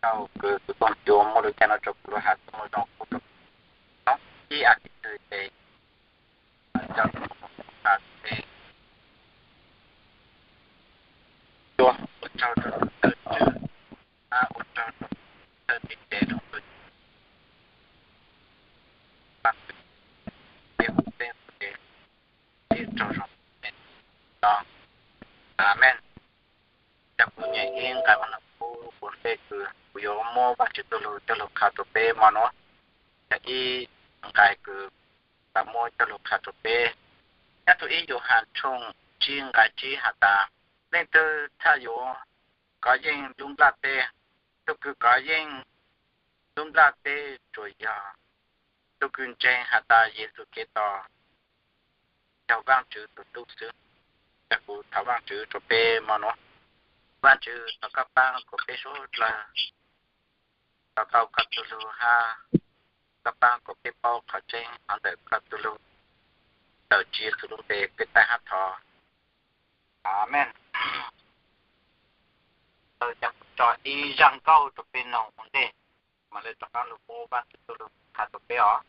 Tau kws kuv toog cuav muaj lub caij no rau kuv lub hav xub zoo kuv rau ib as thiv twg ces coj lug qha rau peb. Cuav ua tsaug rau tus tawm tswv, ua tsaug rau thawj txiv tsev rau tus pab peb hu peb hu ces peb tsaug zoo. Amees. Ces kuv nyem ib nqai mas no kuv ua ntej kws kuv yuav muab Vaajtswv txuj lug coj lug qha rau peb mo nuav. Yog ib nqai kws kuv muab coj lug qha rau peb nyob rau ib Yauv Has tshooj tsib nqai tsib has tas, leej twg txhaj yuav kov yeej lub nplaj teb? Tug kws kov yeej lub nplaj teb tsuas yog tug kws ntseeg has tas Yexus Khetos yog Vaajtswv tug tub xwb. Ces kuv thov Vaajtswv rau peb mo nuav. Vaajtswv, thov koj paab kuas peb suav dlawg to tau koj txuj lug hab koj paab kuas peb paub qhov tseeb hov ntawm koj txuj lug. Ntawm Tswv Yexus lub npe peb taij hab thov. Amees. Ces kuv tso ib zaj nkauj rau peb noog ua ntej, mam le rov qaab lug muab Vaajtswv txuj lug qha rau peb os.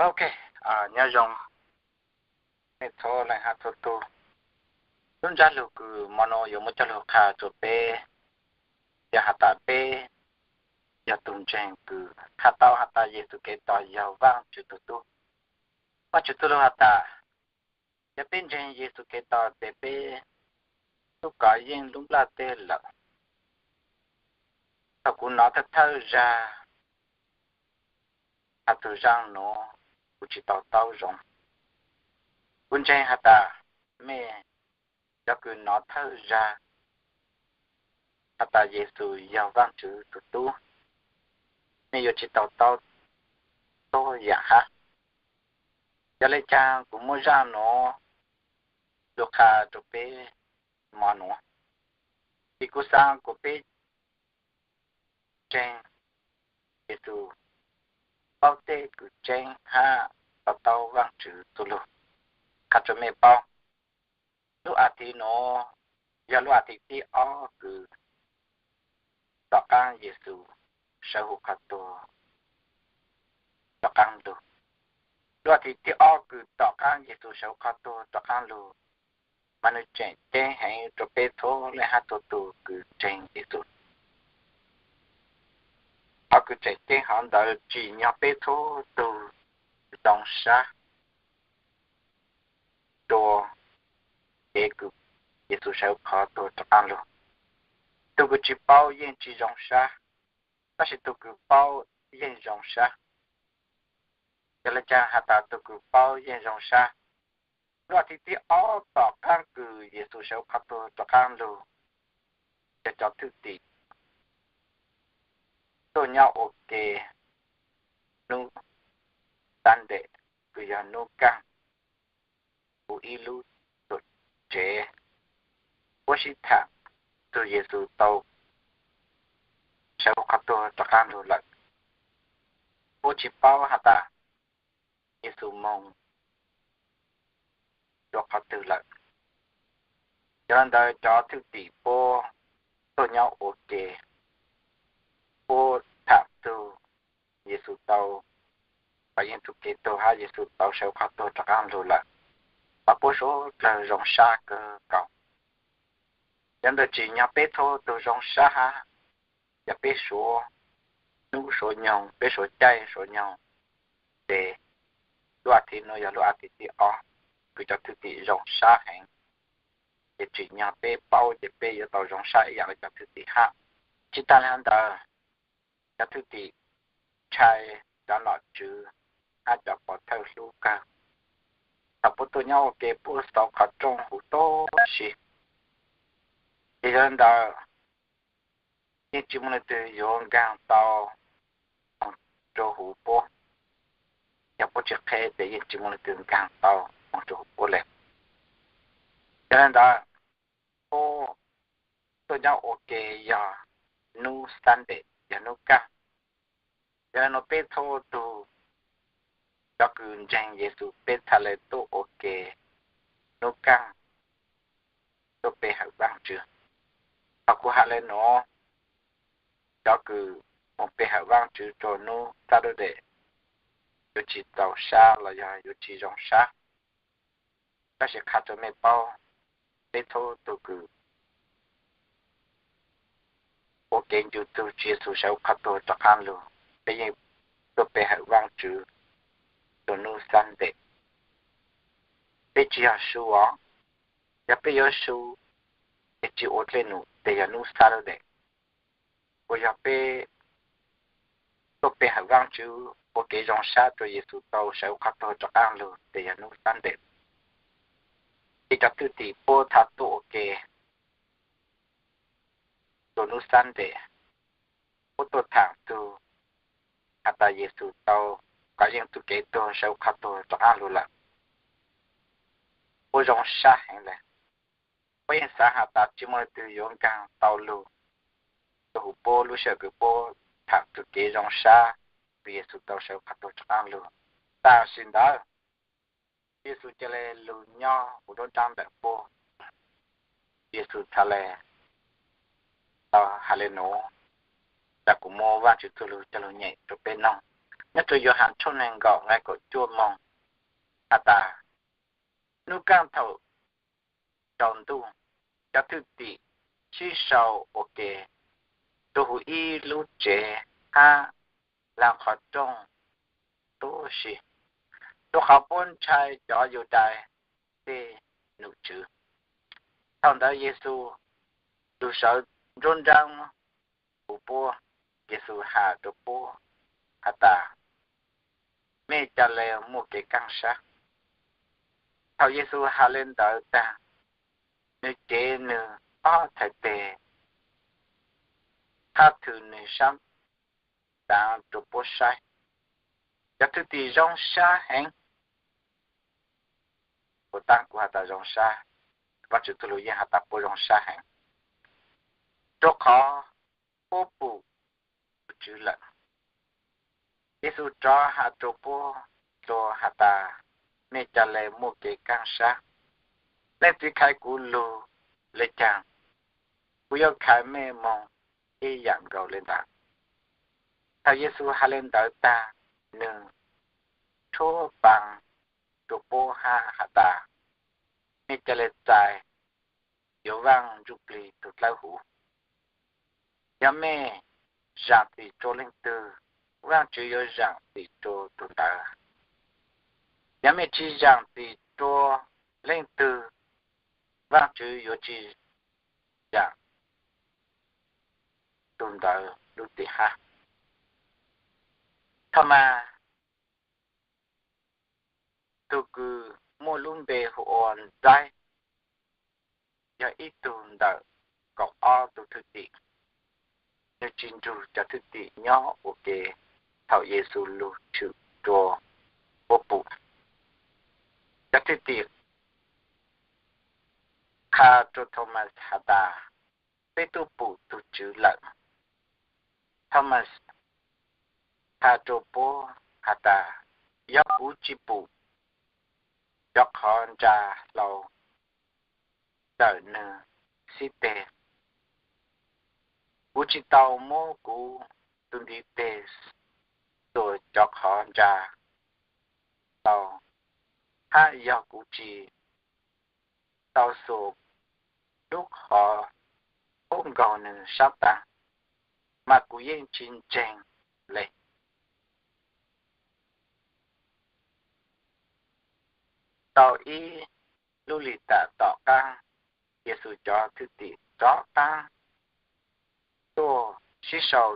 Ok, nyob zoo nej txhua leej hab txhua tug. Lub ntsab lug kws mo no yuav muab coj lug qha rua peb yog has tas peb yog tug ntseeg kws has tau has tas Yexus Khetos yog Vaajtswv tug tub. Vaajtswv txuj lug has tas yog peb ntseeg Yexus Khetos ces peb tub kov yeej lub nplaj teb lawm. Thaum kuv nov thawj thawj zag has tug zaaj nuav kuv tsi tau taub zoo. Kuv ntseeg has tas mej cov kws nov thawj zag has tas Yexus yog Vaajtswv tug tub, mej yuav tsi tau taub tuab yaam hab. Yog le caag kuv muab zaaj nuav lug qha rua peb mo nuav, vim kuv xaav kuas peb ntseeg Yexus, paub tej kws tseeb hab to taub Vaajtswv txuj lug. Qha rua mej paub, lub a thiv nuav yog lub a thiv thib ob kws tom qaab Yexus sawv huv qhov tuag rov qaab lug. Lub a thiv thib ob kws tom qaab Yexus sawv huv qhov tuag rov qaab lug, mas nwg tseem ceeb heev rua peb txhua leej hab txhua tug kws ntseeg Yexus. Qhov kws tseem ceeb hov ntawd tsim nyog peb txhua tug zoo sab rua kev kws Yexus sawv huv qhov tuag rov qaab lug. Tug kws tsi paub yeej tsi zoo sab, tab sis tug kws paub yeej zoo sab. Yog le caag has tas tug kws paub yeej zoo sab? Lub a thiv thib ob tom qaab kws Yexus sawv huv qhov tuag rov qaab lug, yog cov thwj tim tuaj nyob ua ke nub Sunday, kws yog nub kaaj, huv ib lub tuam tsev puab sib tham txug Yexus tau sawv huv qhov tuag rov qaab lug lawm. Puab tsi paub has tas Yexus moog rua qhov twg lawm. Yog le ntawd cov thwj tim puab tuaj nyob ua ke, puab tham txug Yexus tau kov yeej tug kev tuag hab Yexus tau sawv huv qhov tuag rov qaab lug lawm, mas puab suav dlawg zoo sab kawg nkaus. Yog ntawd tsim nyog peb txhua tug zoo sab hab, yog peb suav nub suav nyoog, peb suav caij suav nyoog, ces lub a thiv nuav yog lub a thiv thib ob kws cov thwj tim zoo sab heev. Ces tsim nyog peb paub ces peb yuav tau zoo sab ib yaam le cov thwj tim hab. Tsi taag le hov ntawd, cov thwj tim ntshai cov nom tswv hab cov pov thawj hlub kawg. Thaum puab tuaj nyob ua ke puab xauv qhov rooj huv tub si, ces yog le ntawd yeej tsi muaj leej twg yuav nkaag tau moog rua huv puab. Yog puab tsi qheb ces yeej tsi muaj leej twg nkaag tau moog rua huv puab le. Yog le ntawd, puab tuaj nyob ua ke yog nub Sunday, yog nub kaaj. Yog le nuav peb txhua tug cov kws ntseeg Yexus peb txhad le tuaj ua ke nub kaaj tuaj pe hawm Vaajtswv. Thaum kuv has le nuav, cov kws moog pe hawm Vaajtswv rua nub Saturday yuav tsi txaus sab los yog yuav tsi zoo sab. Tab sis qha rua mej paub, peb txhua tug kws ua kev ncu tug Tswv Yexus sawv huv qhov tuag rov qaab lug, peb yeej tuaj pe hawm Vaajtswv rua nub Sunday. Peb tsi yog su os, yog peb yuav su, ces tsi ua dlej num tes yog nub Saturday. Kuas yog peb tuaj pe hawm Vaajtswv ua kev zoo sab rua Yexus tau sawv huv qhov tuag rov qaab lug tes yog nub Sunday. Ces cov thwj tim puab txhad tuaj ua ke rua nub Sunday, puab tuaj thaam txug has tas Yexus tau kov yeej tug kev tuag sawv huv qhov tuag rov qaab lug lawm. Puab zoo sab heev le. Puab yeej xaav has tas tsi muaj leej twg yuav nkaag tau lug rua huv puab lub sij hawm kws puab thaam txug kev zoo sab kws Yexus tau sawv huv qhov tuag rov qaab lug. Tam sim ntawd, Yexus ca le lug nyob huv nruab nraab ntawm puab. Yexus txhad le tau has le nuav, tas kuv muab Vaajtswv txuj lug coj lug nyeem rua peb noog. Nyob rua Yauhas tshooj neeg nkaum nqai kaum cuaj moog has tas, nub kaaj thaum tsaus ntuj, cov thwj tim sib sau ua ke rua huv ib lub tsev hab laag qhov rooj tub si, rua qhov puab ntshai cov Yudais tej nom tswv. Thaum ntawd Yexus lug sawv nruab nraab huv puab, Yexus has rua puab has tas, mej ca le muaj kev kaaj sab. Thaum Yexus has le ntawd tag, nwg cev nwg ob txhais teg thab thwm nwg sab daav rua puab saib. Cov thwj tim zoo sab heev. Puas taab kuv has tas zoo sab, Vaajtswv txuj lug yeej has tas puab zoo sab heev, rua qhov puab pum tug Tswv lawm. Yexus rov has rua puab txhua has tas, mej ca le muaj kev kaaj sab. Leej Txiv khai kuv lug le caag, kuv yuav khai mej moog ib yaam nkaus le ntawd. Thaum Yexus has le ntawd tag, nwg rhuab paa rua puab hab has tas, mej ca le txais yuav Vaaj Ntsuj Plig tug dlawb huv. Yog mej zaam txim rua leej twg, Vaajtswv yuav zaam txim rua tug ntawd. Yog mej tsi zaam txim rua leej twg, Vaajtswv yuav tsi zaam tug ntawd lub txim hab. Thaumas, tug kws muaj lub npe hu ua Ntxaib, yog ib tug ntawm kaum ob tug thwj tim. Nwg tsi nrug cov thwj tim nyob ua ke thaum Yexus lug tshwm rua puab pum. Cov thwj tim qha rua Thaumas has tas, peb tub pum tug Tswv lawm. Thaumas has rua puab has tas, yog kuv tsi pum cov qhov ntsa hlau ntawm nwg xib teg, kuv tsi tau muab kuv tug ntiv teg xuas cov qhov ntsa hlau, hab yog kuv tsi tau xuas lub qhov huv nkaus nwg sab taav, mas kuv yeej tsi ntseeg le. Tau ib lub lig tam tom qaab, Yexus cov thwj tim rov qaab tuaj sib sau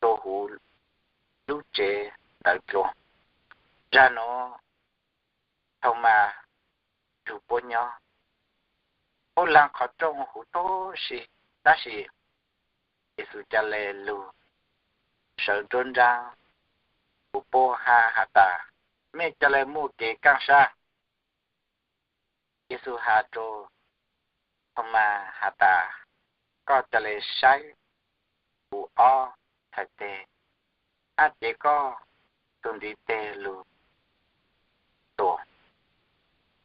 rua huv lub tsev ntawd dlua. Zag nuav Thaumas nrug puab nyob, puab laag qhov rooj huv tuab si, tab sis Yexus ca le lug sawv nruab nraab huv puab hab has tas, mej ca le muaj kev kaaj sab. Yexus has rua Thaumas has tas, koj ca le saib kuv ob txhais teg, hab cev koj tug ntiv teg lug xuas,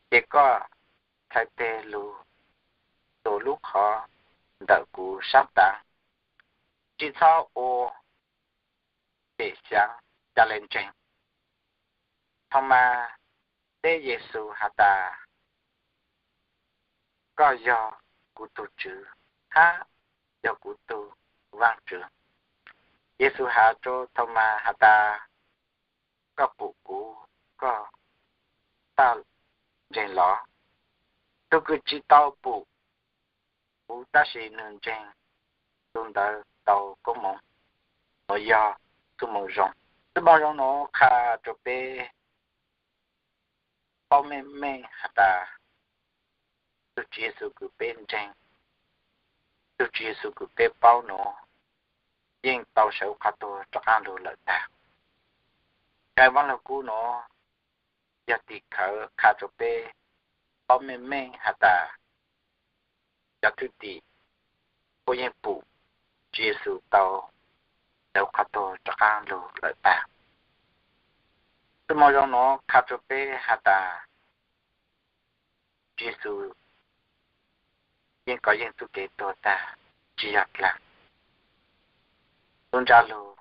cev koj txhais teg lug xuas lub qhov ntawm kuv sab taav, tsi txhob ua pem xyaav, ca le ntseeg. Thaumas teb Yexus has tas, koj yog kuv tug Tswv hab yog kuv tug Vaajtswv. Yexus has rua Thaumas has tas, koj pum kuv, koj txhaj ntseeg los? Tug kws tsi tau pum kuv tab sis nwg ntseeg, tug ntawd tau koob moov. Nuav yog txuj moo zoo. Txuj moo zoo nuav qha rua peb paub meej meej has tas, tug Tswv Yexus kws peb ntseeg, tug Tswv Yexus kws peb paub nuav yeej tau sawv qhov tuag rov qaab lug lawm tag. Nqai Vaaj Lug Kub nuav yog tim khawv qha rua peb paub meej meej has tas, cov thwj tim puab yeej pum Tswv Yexus tau sawv qhov tuag rov qaab lug lawm tag. Txuj moo zoo nuav qha rua peb has tas, Tswv Yexus yeej kov yeej txuj kev tuag tag, tsi yog dlaag. Tub ntsa lug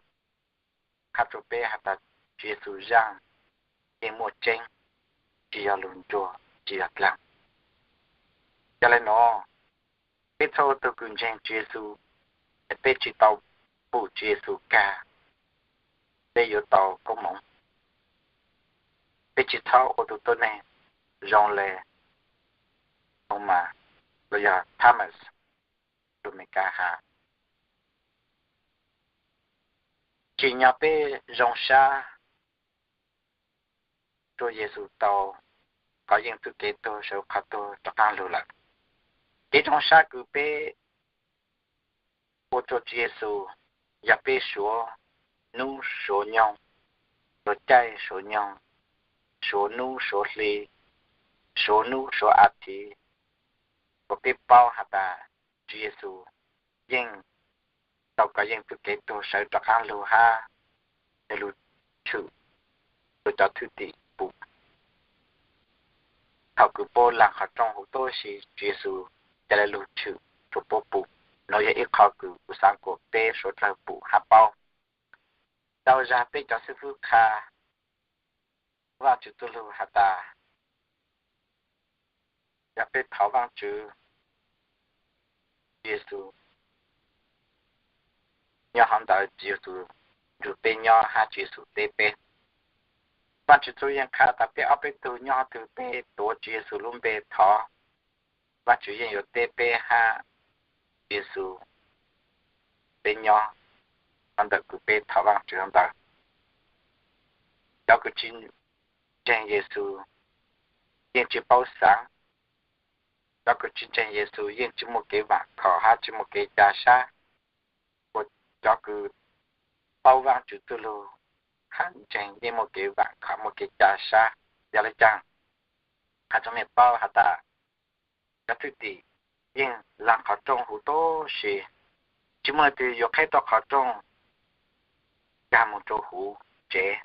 qha rua peb has tas, Tswv Yexus zaaj yeej muaj tseeb, tsi yog lug nruag, tsi yog dlaag. Yog le nuav, peb txhua tug kws ntseeg Tswv Yexus, peb tsi tau pum Tswv Yexus kag, peb yuav tau koob moov. Peb tsi txhob ua tug tuab neeg zoo le Thaumas los yog Thomas lug Meskas has. Tsim nyog peb zoo sab, rua Yexus tau kov yeej txuj kev tuag sawv qhov tuag rov qaab lug lawm. Kev zoo sab kws peb ua rua Tswv Yexus yog peb suav nub suav nyoog, suav caij suav nyoog, suav nub suav hli, suav nub suav a thiv, uas peb paub has tas Tswv Yexus yeej tau kov yeej txuj kev tuag sawv rov qaab lug hab nwg lug tshwm rua cov thwj tim pum. Thaus kws puab laag qhov rooj huv tuab si, Tswv Yexus ca le lug tshwm rua puab pum. Nuav yog ib qho kws kuv xaav kuas peb suav dlawg pum hab paub. Tau zag peb cov xib fwb qha Vaajtswv txuj lug has tas, yog peb thov Vaajtswv, Tswv Yexus nyob hov ntawd, Tswv Yexus nrug peb nyob hab Tswv Yexus teb peb. Vaajtswv txuj lug yeej qha tas peb ob peb tug nyob hov twg peb tuav Tswv Yexus lub npe thov, Vaajtswv yeej yuav teb peb hab Tswv Yexus peb nyob hov ntawm kws peb thov Vaajtswv hov ntawd. Cov kws tsi ntseeg Yexus yeej tsi paub xaav. Cov kws tsi ntseeg Yexus yeej tsi muaj kev vaam khom hab tsi muaj kev ca sab. Kuas cov kws paub Vaajtswv txuj lug hab ntseeg yeej muaj kev vaam khom muaj kev ca sab. Yog le caag? Has rua mej paub has tas cov thwj tim yeej laag qhov rooj huv tuab si, tsi muaj leej twg yuav qheb rua qhov rooj kag moog rua huv tsev.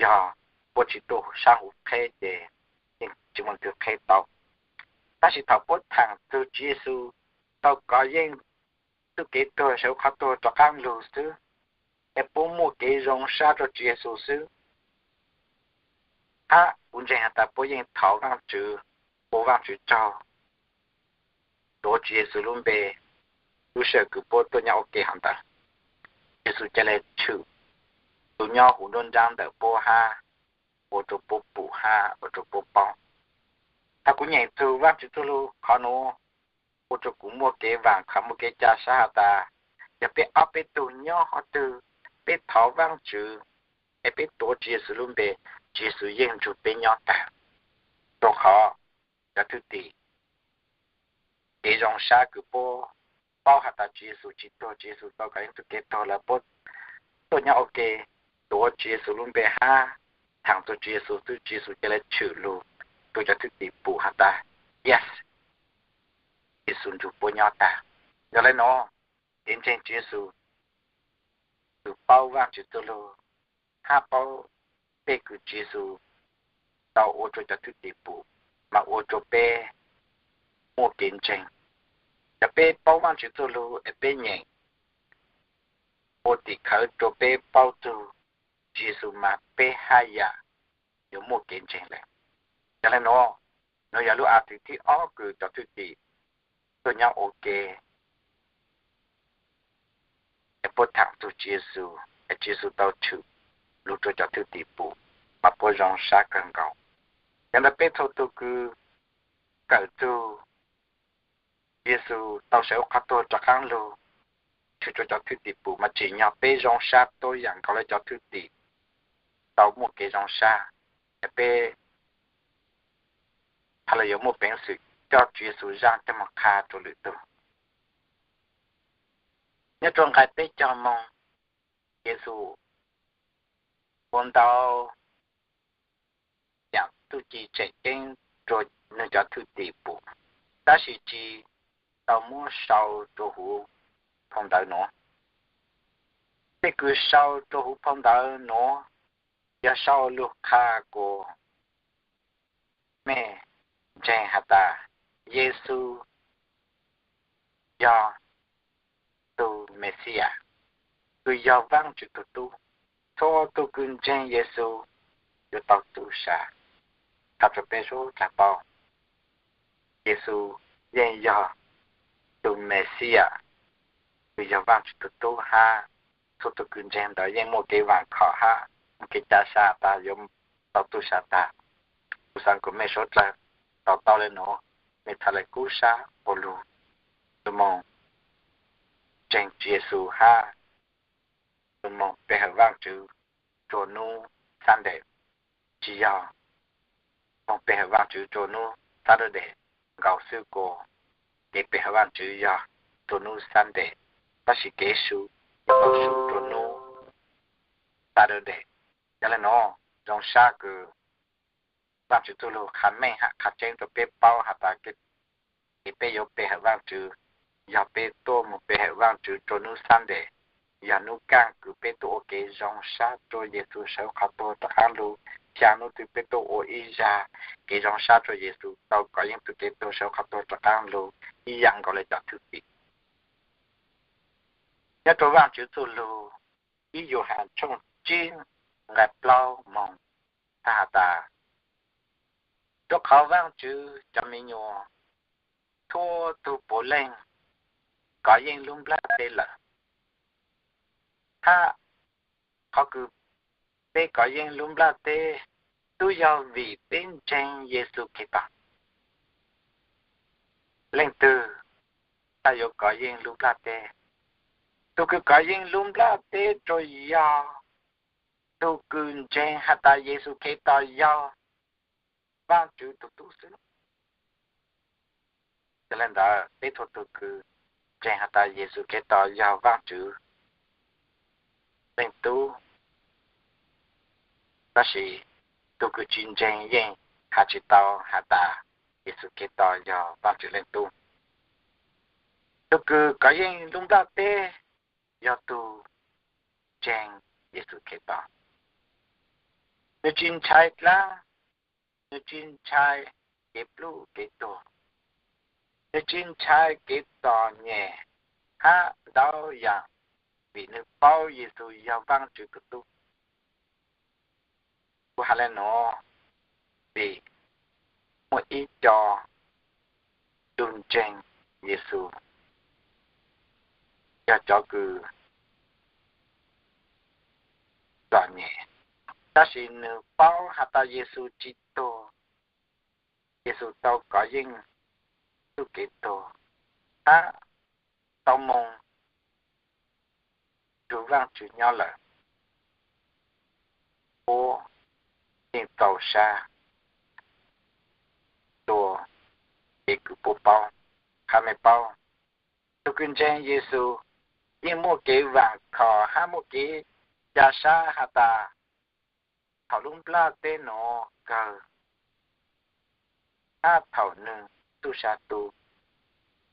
Yog puab tsi tuaj saab huv qheb ces yeej tsi muaj leej twg qheb tau. Tab sis thaus puab thaam txug Tswv Yexus tau kov yeej txuj kev tuag sawv qhov tuag rov qaab lug xwb, es puab muaj kev zoo sab rua Tswv Yexus xwb, hab kuv ntseeg has tas puab yeej thov Vaajtswv, ua Vaajtswv tsaug, tuav Tswv Yexus lub npe, lub sij hawm kws puab tuaj nyob ua ke hov ntawd, Yexus ca le tshwm lug nyob huv nruab nraab ntawm puab hab ua rua puab pum hab ua rua puab paub. Thaus kuv nyeem txug Vaajtswv txuj lug qhov nuav, ua rua kuv muaj kev vaam khom muaj kev ca sab has tas, yog peb ob peb tug nyob hov twg, peb thov Vaajtswv, es peb tuav Tswv Yexus lub npe, Tswv Yexus yeej nrug peb nyob taag. Rua qhov cov thwj tim, kev zoo sab kws puab paub has tas Tswv Yexus tsi tuag, Tswv Yexus tau kov yeej txuj kev tuag lawm, puab tuaj nyob ua ke, tuav Tswv Yexus lub npe hab thaam txug Tswv Yexus xwb, Tswv Yexus ca le tshwm lug rua cov thwj tim pum has tas, yes, Yexus nrug puab nyob taag. Yog le nuav, kev ntseeg Tswv Yexus, kws paub Vaajtswv txuj lug hab paub tej kws Tswv Yexus tau ua rua cov thwj tim pum, mas ua rua peb muaj kev ntseeg. Yog peb paub Vaajtswv txuj lug es peb nyeem ua tim khawv rua peb paub txug Tswv Yexus mas peb haj yam yuav muaj kev ntseeg lawm. Yog le nuav, nuav yog lub a tv thib ob kws cov thwj tim tuaj nyob ua ke es puab thaam txug Tswv Yexus, es Tswv Yexus tau tshwm lug rua cov thwj tim pum, mas puab zoo sab kawg nkaus. Yog ntawd peb txhua tug kws kawm txug Yexus tau sawv qhov tuag rov qaab lug tshwm rua cov thwj tim pum mas tsim nyog peb zoo sab tuab yaam nkaus le cov thwj tim tau muaj kev zoo sab, es peb haj le yuav muaj peev xwm coj Tswv Yexus zaaj coj moog qha rua lwm tug. Nyob rua nqai peb caug moog, Yexus ua ntau yaam txuj ci tseem ceeb rua nwg cov thwj tim pum, tab sis tsi tau muab sau rua huv phau ntawv nuav. Tej kws sau rua huv phau ntawv nuav yog sau lug qha kuas mej ntseeg has tas Yexus yog tug Mexiyas, kws yog Vaajtswv tug tub. Txhua tug kws ntseeg Yexus yuav tau txuj sa. Qha rua peb sub dlaag paub, Yexus yeej yog tug Mexiyas, kws yog Vaajtswv tug tub hab txhua tug kws ntseeg ntawd yeej muaj kev vaam khom hab muaj kev ca sa tas yuav tau txuj sa tag. Kuv xaav kuas mej suav dlawg tau tau le nuav, mej txhad le kub sab ua lug lug moog ntseeg Tswv Yexus hab lug moog pe hawm Vaajtswv rua nub Sunday, tsi yog zoo pe hawm Vaajtswv rua nub Saturday nkaus xwb kuas kev pe hawm Vaajtswv yog rua nub Sunday, tab sis kev su tau su rua nub Saturday. Yog le nuav, zoo sab kws Vaajtswv txuj lug qha meej hab qha tseeb rua peb paub has tas kev peb yuav pe hawm Vaajtswv yog peb tuaj moog pe hawm Vaajtswv rua nub Sunday, yog nub kaaj kws peb tuaj ua kev zoo sab rua Yexus sawv qhov tuag rov qaab lug. Xyaa nub twg peb tuaj ua ib zag kev zoo sab rua Yexus tau kov yeej tug kev tuag sawv qhov tuag rov qaab lug ib yaam nkaus le cov thwj tim. Nyob rua Vaajtswv txuj lug ib Yuhaas tshooj tsib nqai plaub moog has tas, rua qhov Vaajtswv cov me nyuam txhua tug puav leej kov yeej lub nplajteb lawm, hab qhov kws peb kov yeej lub nplajteb tub yog vim peb ntseeg Yexus Khetos. Leej twg txhaj yuav kov yeej lub nplajteb? Tug kws kov yeej lub nplajteb tsuas yog tug kws ntseeg has tas Yexus Khetos yog Vaajtswv tug tub xwb. Yog le ntawd, peb txhua tug kws ntseeg has tas Yexus Khetos yog Vaajtswv Leej Tub, tab sis tug kws tsi ntseeg yeej has tsi tau has tas Yexus Khetos yog Vaajtswv Leej Tub. Tug kws kov yeej lub nplajteb yog tug ntseeg Yexus Khetos. Nwg tsi ntshai dlaab, nwg tsi ntshai kev pluj kev tuag, nwg tsi ntshai kev txom nyem hab ntau yaam, vim nwg paub Yexus yog Vaajtswv tug tub. Kuv has le nuav vim muaj ib co tug ntseeg Yexus yog cov kws txom nyem, tab sis nwg paub has tas Yexus tsi tuag, Yexus tau kov yeej txuj kev tuag hab tau moog nrug Vaajtswv nyob lawm, puab yeej txaus sab dua kev kws puab paub. Qha mej paub, tug kws ntseeg Yexus yeej muaj kev vaam khom hab muaj kev ca sab has tas thaum lub nplajteb nuav kawg hab thaum nwg txuj sa tu,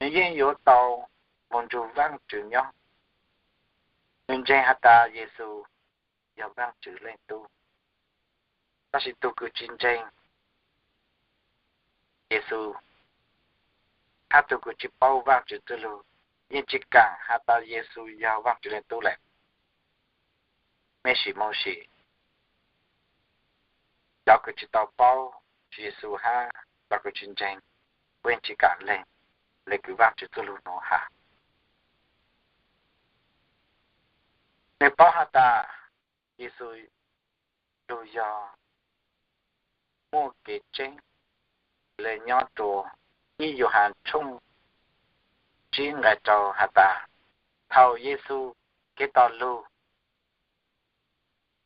nwg yeej yuav tau moog nrug Vaajtswv nyob. Nwg ntseeg has tas Yexus yog Vaajtswv Leej Tub. Tab sis tug kws tsi ntseeg Yexus hab tug kws tsi paub Vaajtswv txuj lug yeej tsi kaam has tas Yexus yog Vaajtswv Leej Tub lawm. Mej sim moog sim, cov kws tsi tau paub Yexus hab cov kws tsi ntseeg, puab yeej tsi kaam lees le kws Vaajtswv txuj lug nuav has. Nwg paub has tas Yexus lug yog muaj kev tseeb le nyob rua ib Yuhaas tshooj tsib nqai rau has tas, thaum Yexus Khetos lug,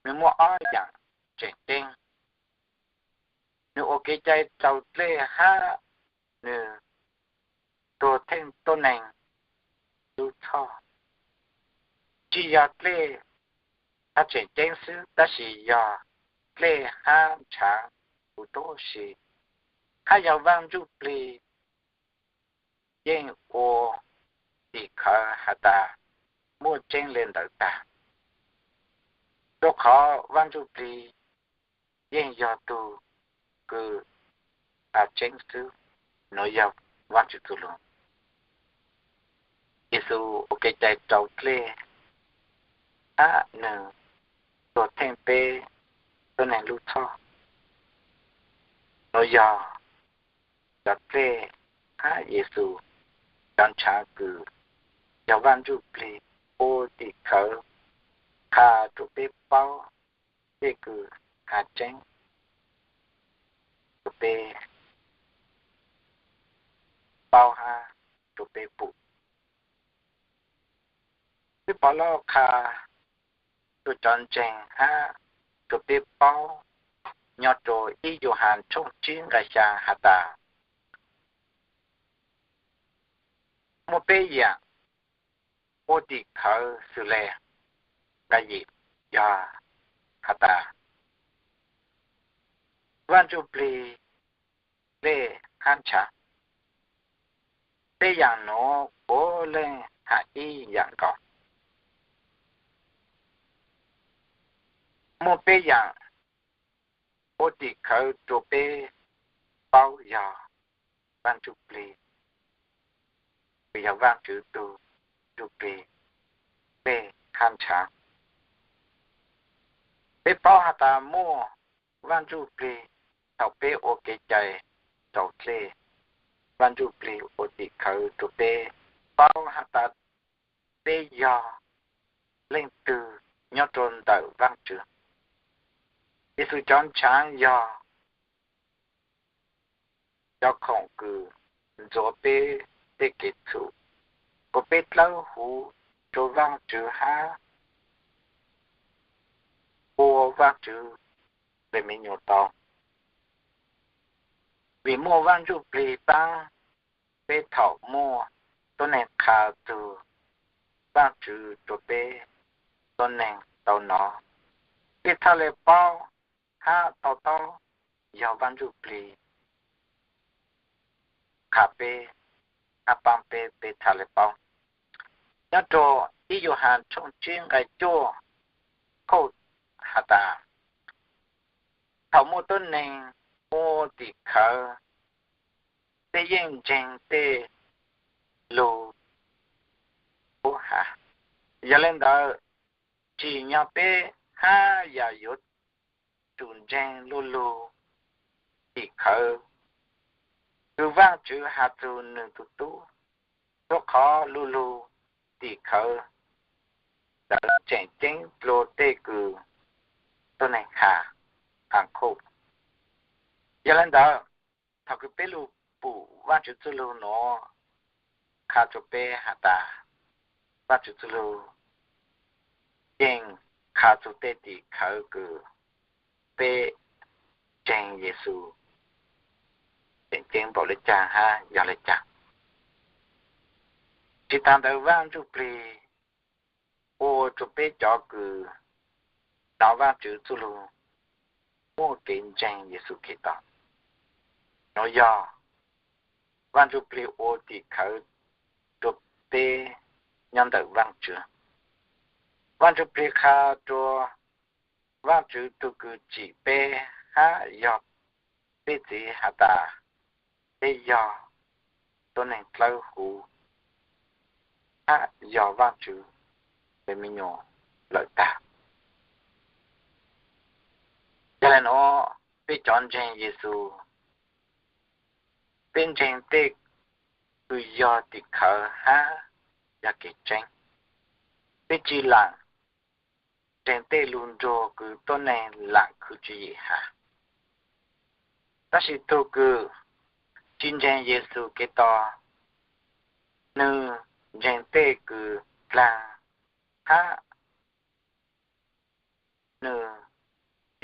nwg muaj ob yaam tseem ceeb. Nwg ua kev cai raus dlej hab nwg tuag theej tuab neeg lub txhoj. Tsi yog dlej hab tseem ceeb xwb, tab sis yog dlej hab ntshaav huv tuab si, hab yog Vaaj Ntsuj Plig yeej ua tim khawv has tas muaj tseeb le ntawd tag, rua qhov Vaaj Ntsuj Plig yeej yog tug kws has tseeb xwb. Nuav yog Vaajtswv txuj lug. Yexus ua kev cai raus dlej hab nwg tuag theej peb tuab neeg lub txhoj. Nuav yog cov dlej hab Yexus cov ntshaav kws yog Vaaj Ntsuj Plig ua tim khawv qha rua peb paub tej kws has tseeb rua peb paub hab rua peb pum. Txwj Povlauj qha rua cov ntseeg hab rua peb paub nyob rau ib Yauhas tshooj tsib nqai xya has tas, muaj peb yaam ua tim khawv xws le nqai yim yog has tas, Vaaj Ntsuj Plig lej hab ntshav. Peb yaam nuav puav leej has ib yaam nkaus. Muaj peb yaam ua tim khawv rua peb paub yog Vaaj Ntsuj Plig, yog Vaajtswv tug Ntsuj Plig lej hab ntshav. Peb paub has tas muaj Vaaj Ntsuj Plig thaum peb ua kev cai rau dlej. Vaaj Ntsuj Plig ua tim khawv rua peb paub has tas peb yog leej twg nyob rua ntawm Vaajtswv. Yexus cov ntshaav yog cov khoom kws ntxuav peb tej kev txhum, kuas peb dlawb huv rua Vaajtswv hab ua Vaajtswv le me nyuam tau. Vim muaj Vaaj Ntsuj Plig paab peb thaum muaj tuab neeg qha txug Vaajtswv rua peb, tuab neeg tau nov. Peb txhaj le paub hab to taub yog Vaaj Ntsuj Plig qha peb hab paab peb, peb txhaj le paub. Nyob rua ib Yauhas tshooj tsib nqai cuaj kuj has tas, thaum muaj tuab neeg ua tim khawv, peb yeej ntseeg tej lug puab has. Yog le ntawd, tsim nyog peb hab yam yuav tsum ntseeg lu lug tim khawv kws Vaajtswv has txug nwg tug tub, rua qhov lu lug tim khawv ntawd tseem ceeb dlua tej kws tuab neeg has. Yog le ntawd, thaum kws peb lug pum Vaajtswv txuj lug nuav, qha rua peb has tas, Vaajtswv txuj lug yeej qha txug tej tim khawv kws peb ntseeg Yexus tseem ceeb npaum le caag hab yog le caag. Tsis taag ntawd, Vaaj Ntsuj Plig ua rua peb cov kws nov Vaajtswv txuj lug muaj kev ntseeg Yexus Khetos. Nuav yog Vaaj Ntsuj Plig ua tim khawv rua peb nyob ntawm Vaajtswv. Vaaj Ntsuj Plig qha rua Vaajtswv tug kws tsim peb hab yog peb txiv has tas, peb yog tuab neeg dlawb huv hab yog Vaajtswv le me nyuam lawm tag. Yog le nuav, peb cov ntseeg Yexus, peb ntseeg tej kws yog tim khawv hab yog kev tseeb. Peb tsi laam ntseeg tej lug nruag kws tuab neeg laam khwv tswv yim has. Tab sis tug kws tsi ntseeg Yexus Khetos, nwg ntseeg tej kws dlaag hab nwg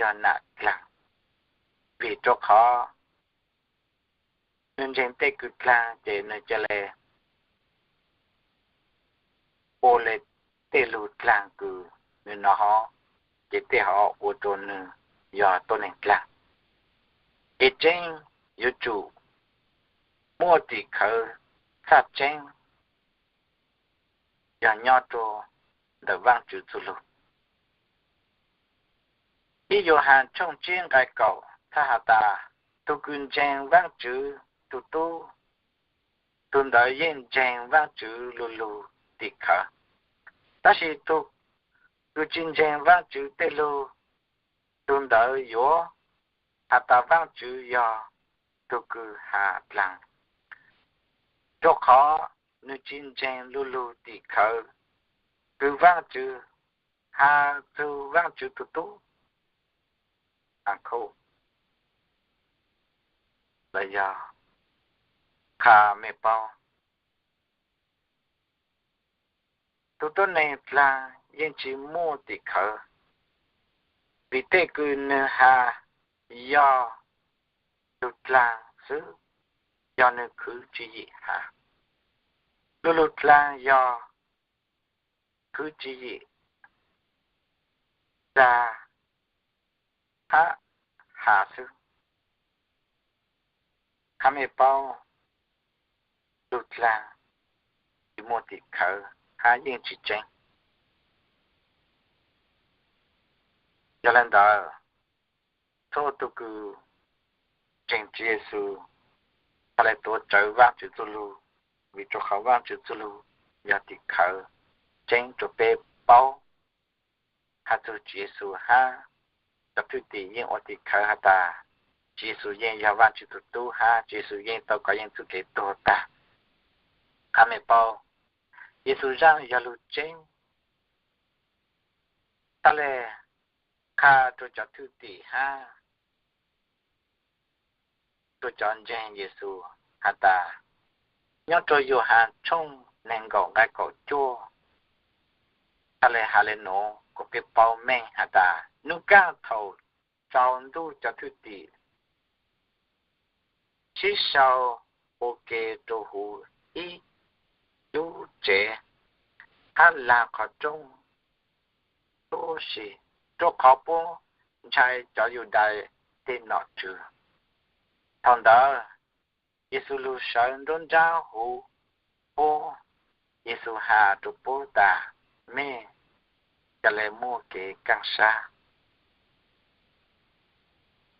yog nam dlaag, vim rua qhov nwg ntseeg tej kws dlaag ces nwg ca le ua le tej lug dlaag kws nwg nov hov, ces tej hov ua rua nwg yog tuab neeg dlaag. Kev tseeb yuav tsum muaj tim khawv txhaj tseeb yog nyob rua ntawm Vaajtswv txuj lug. Ib Yauhas tshooj tsib nqai kaum txhaj has tas, tug kws ntseeg Vaajtswv tug tub, tug ntawd yeej ntseeg Vaajtswv lu lug tim khawv. Tab sis tug kws tsi ntseeg Vaajtswv tej lug, tug ntawd yuav has tas Vaajtswv yog tug kws has dlaag, rua qhov nwg tsi ntseeg lu lug tim khawv kws Vaajtswv has txug Vaajtswv tug tub. Los yog qha mej paub, tug tuab neeg dlaag yeej tsi muaj tim khawv, vim tej kws nwg has yog lug dlaag xwb, yog nwg khwv tswv yim has. Lug lug dlaag yog khwv tswv yim, dlaag hab has xwb. Hab mej paub lug dlaag tsi muaj tim khawv hab yeej tsi tseeb. Yog le ntawd, txhua tug kws ntseeg Tswv Yexus, txhad le tuav rawv Vaajtswv txuj lug, vim rua qhov Vaajtswv txuj lug yog tim khawv tseeb rua peb paub has txug Tswv Yexus hab cov thwj tim yeej ua tim khawv has tas Tswv Yexus yeej yog Vaajtswv tug tub hab Tswv Yexus yeej tau kov yeej txuj kev tuag taag. Hab mej paub, Yexus zaaj yog lug tseeb. Txhad le qha rua cov thwj tim hab rua cov ntseeg Yexus has tas, nyob rua Yauhas tshooj neeg nkaum nqai kaum cuaj, txhad le has le nuav kuas peb paub meej has tas, nub kaaj thaum tsaus ntuj cov thwj tim sib sau ua ke rua huv ib lub tsev hab laag qhov rooj huv si, rua qhov puab ntshai cov Yudais tej nom tswv. Thaum ntawd Yexus lug sawv nruab nraab huv puab. Yexus has rua puab tas, mej ca le muaj kev kaaj sab.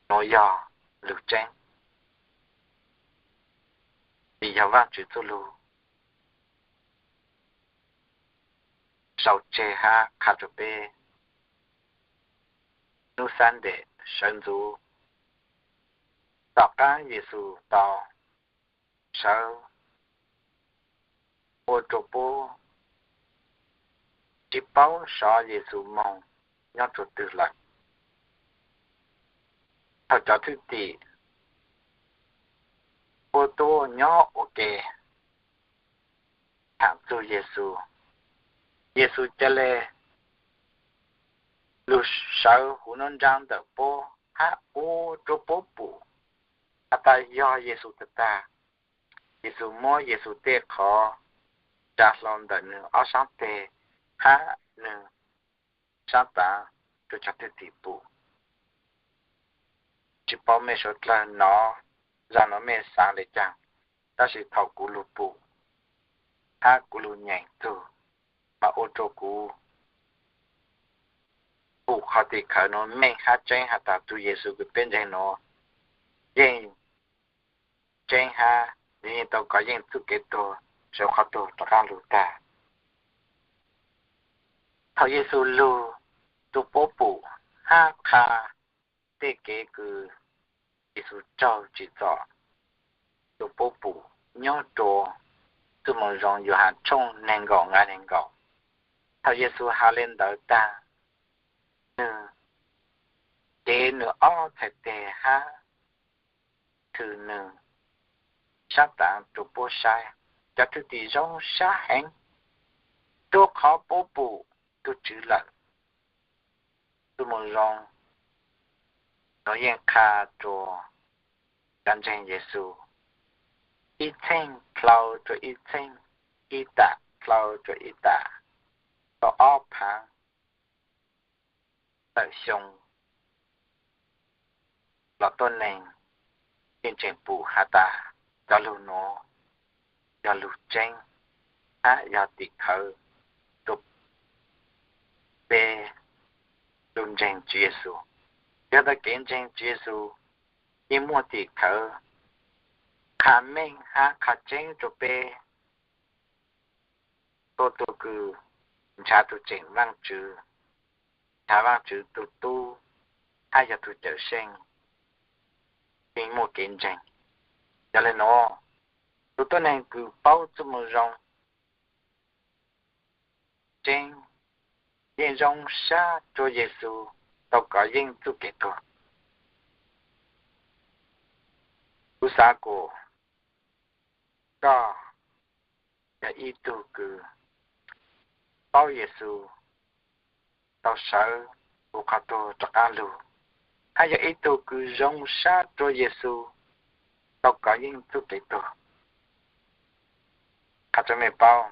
Nuav yog lug tseeb, vim yog Vaajtswv txuj lug sau tseg hab qha rua peb. Nub Sunday sawv ntxuv tom qaab Yexus tau sawv ua rua puab tsi paub sov Yexus moog nyob rua twg lawm. Thaum cov thwj tim puab tuaj nyob ua ke thaam txug Yexus, Yexus ca le lug sawv huv nruab nraab ntawm puab hab ua rua puab pum has tas yog Yexus tag tag. Yexus muab Yexus tej qhov tsa hlau ntawm nwg ob saab teg hab nwg saab taav rua cov thwj tim pum. Tsi paub mej suav dlawg nov, zag nuav mej xaav le caag, tab sis thaum kuv lug pum hab kuv lug nyeem txug mas ua rua kuv pum qhov tim khawv nuav meej hab tseeb has tas tug Yexus kws peb ntseeg nuav yeej tseeb hab nwg yeej tau kov yeej txuj kev tuag, sawv qhov tuag rov qaab lug tag. Thaum Yexus lug rua puab pum hab qha tej kev kws Yexus raug tsim txom rua puab pum nyob rua txuj moo zoo Yauhas tshooj neeg nkaum nqai neeg nkaum. Thaum Yexus has le ntawd tag, nwg cev nwg ob txhais teg hab thwm nwg saab taav rua puab saib. Cov thwj tim zoo sab heev, rua qhov puab pum tug Tswv lawm. Txuj moo zoo nuav yeej qha rua cov ntseeg Yexus ib txheej dlhau rua ib txheej, ib tam dlhau rua ib tam, tau ob phaav tawm xyoo los tuab neeg yeej tseem pum has tas cov lug nuav yog lug tseeb hab yog tim khawv rua peb lug ntseeg Tswv Yexus. Yog ntawd kev ntseeg Tswv Yexus yeej muaj tim khawv qha meej hab qha tseeb rua peb. Txhua tug kws nrhav tug tseem Vaajtswv, nrhav Vaajtswv tug tub hab yog tug Cawmseej yeej muaj kev ntseeg. Yog le nuav, tug tuab neeg kws paub txuj moo zoo tseeb yeej zoo sab rua Yexus tau kov yeej txuj kev tuag. Kuv xaav kuas koj yog ib tug kws paub Yexus tau sawv huv qhov tuag rov qaab lug, hab yog ib tug kws zoo sab rua Yexus tau kov yeej txuj kev tuag. Qha rua mej paub,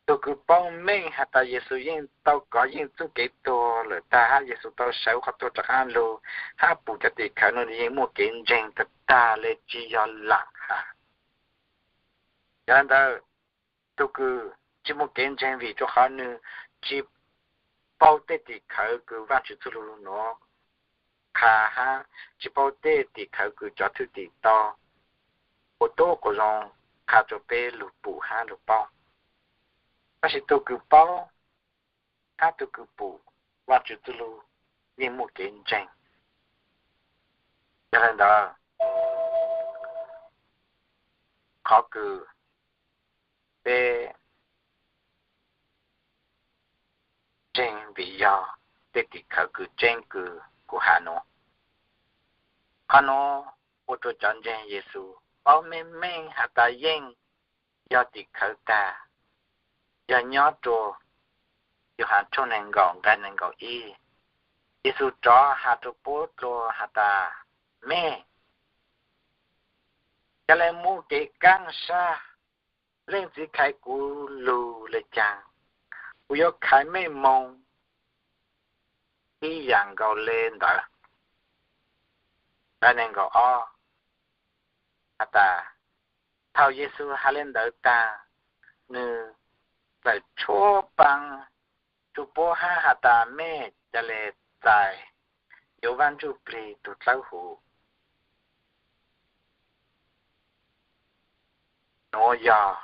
tug kws paub meej has tas Yexus yeej tau kov yeej txuj kev tuag lawm tag hab Yexus tau sawv qhov tuag rov qaab lug hab pum cov tim khawv nuav yeej muaj kev ntseeg tag tag le tsi yog laam has. Yog le ntawd, tug kws tsi muaj kev ntseeg vim rua qhov nwg tsi paub tej tim khawv kws Vaajtswv txuj lug nuav qha hab tsi paub tej tim khawv kws cov thwj tim tau ua tuab quas zoo qha rua peb lug pum hab lug paub. Tab sis tug kws paub hab tug kws pum Vaajtswv txuj lug yeej muaj kev ntseeg. Yog le ntawd, qhov kws peb ntseeg vim yog tej tim khawv kws tseeb kws kuv has nuav. Qhov nuav ua rua cov ntseeg Yexus paub meej meej has tas yeej yog tim khawv tag, yog nyob rua Yauhas tshooj neeg nkaum nqai neeg nkaum ib, Yexus rov has rua puab dlua has tas, mej ca le muaj kev kaab sab, Leej Txiv khaiv kuv lug le caag, kuv yuav khaiv mej moog ib yaam nkaus le ntawd. Nqai neeg nkaum ob has tas, thaum Yexus has le ntawd tag, nwg txawm tshuab paa rua puab hab has tas, mej ca le txais yuav Vaaj Ntsuj Plig tug dlawb huv. Nuav yog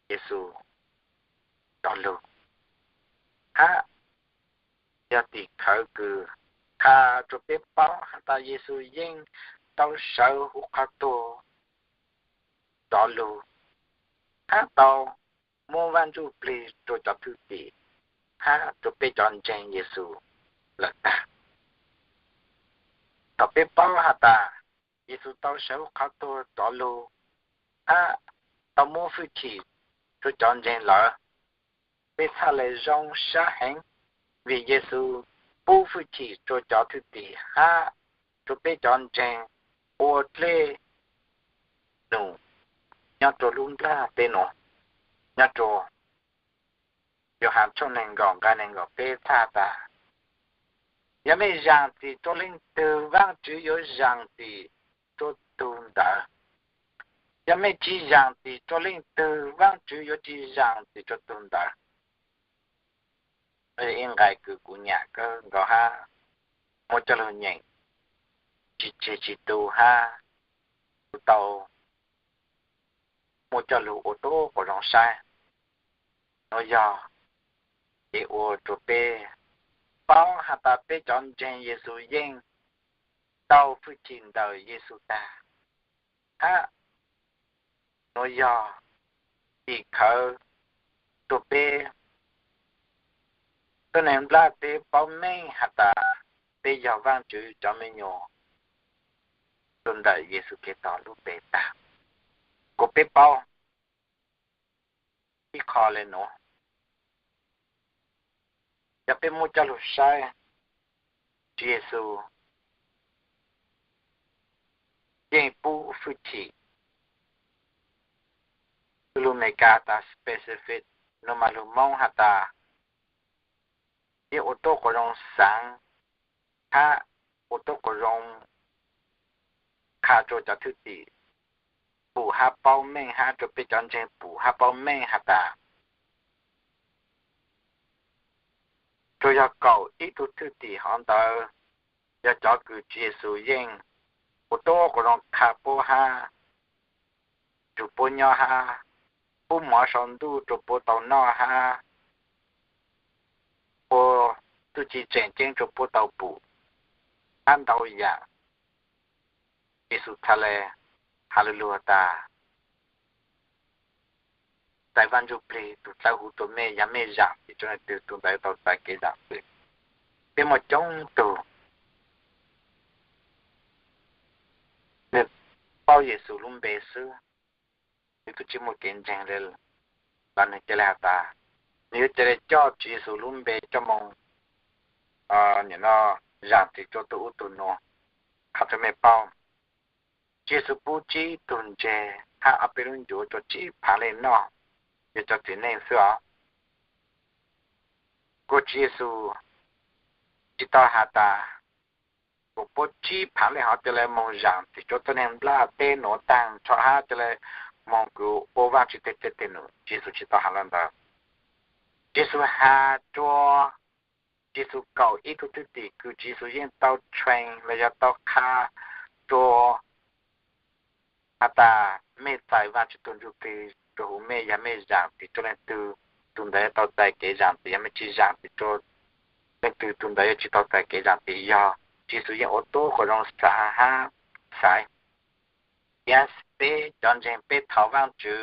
Yexus cov lug, hab yog tim khawv kws qha rua peb paub has tas Yexus yeej tau sawv huv qhov tuag cov lug, hab tau muab Vaaj Ntsuj Plig rua cov thwj tim hab rua peb cov ntseeg Yexus lawm tag. Thaum peb paub has tas Yexus tau sawv huv qhov tuag cov lug, hab tau muab fwj chim rua cov ntseeg lawm, peb txhaj le zoo sab heev, vim Yexus pub fwj chim rua cov thwj tim hab rua peb cov ntseeg ua dlej num nyob rua lub nplajteb nuav. Nyob rua Yauhas tshooj neeg nkaum nqai neeg nkaum peb txhaj tas, yog mej zaam txim rua leej twg, Vaajtswv yuav zaam txim rua tug ntawd. Yog mej tsi zaam txim rua leej twg, Vaajtswv yuav tsi zaam txim rua tug ntawd. Ib nqai kws kuv nyam kawg nkaus hab muaj coj lug nyeem tsi tseg tsi tu hab kuv tau muaj coj lug ua tuab quas zoo saib, nuav yog kev ua rua peb paub has tas peb cov ntseeg Yexus yeej tau fwj chim ntawm Yexus tag, hab nuav yog tim khawv rua peb tuab neeg nplajteb paub meej has tas peb yog Vaajtswv cov me nyuam rua ntawm Yexus Khetos lub npe tag. Kuas peb paub ib qho le nuav, yog peb muab coj lug saib, Tswv Yexus yeej pub fwj chim. Lug Meskas tas specific, nuav mas lug Moob has tas yeej ua tuab quas zoo xaav hab ua tuab quas zoo qha rua cov thwj tim pum hab paub meej hab rua peb cov ntseeg pum hab paub meej has tas tsuas yog kaum ib tug thwj tim hov ntawd yog cov kws Tswv Yexus yeej ua tuab quas zoo qha puab hab nrug puab nyob hab pub mov sau ntuj rua puab tau noj hab ua txuj ci tseem ceeb rua puab tau pum hab ntau yaam. Yexus txhaj le has lug lug tas, txais Vaaj Ntsuj Plig tug dlawb huv rua mej, yog mej zaam txim rua leej twg tug ntawd tau txais kev zaam txim. Peb muaj coob tug nwg paub Yexus lub npe xwb, nwg tub tsi muaj kev ntseeg le, los nwg ca le has tas nwg yuav ca le coj Tswv Yexus lub npe coj moog, nim no zaam txim rua tug ub tug nuav. Qhov tseeb mej paub, Tswv Yexus pub tsib tug ntseg hab ob peb lub ncuav rua tsib phaav leej noj, yog cov txiv neej xwb os. Kuas Tswv Yexus tsi tau has tas kuas puab tsib phaav leej hov ca le moog zaam txim rua tuab neeg nplaj teb nuav taag nrho hab ca le moog kws ua Vaajtswv teg dlej teg num. Tswv Yexus tsi tau has le ntawd. Tswv Yexus has rua, Tswv Yexus kaum ib tug thwj tim kws Tswv Yexus yeej tau train los yog tau qha rua has tas, mej txais Vaajtswv tug ntsuj plig rua huv mej yog mej zaam txim rua leej twg, tug ntawd yuav tau txais kev zaam txim, yog mej tsi zaam txim rua leej twg, tug ntawd yuav tsi tau txais kev zaam txim. Yog Tswv Yexus yeej ua tuab quas zoo xaav hab xaiv. Yog peb cov ntseeg peb thov Vaajtswv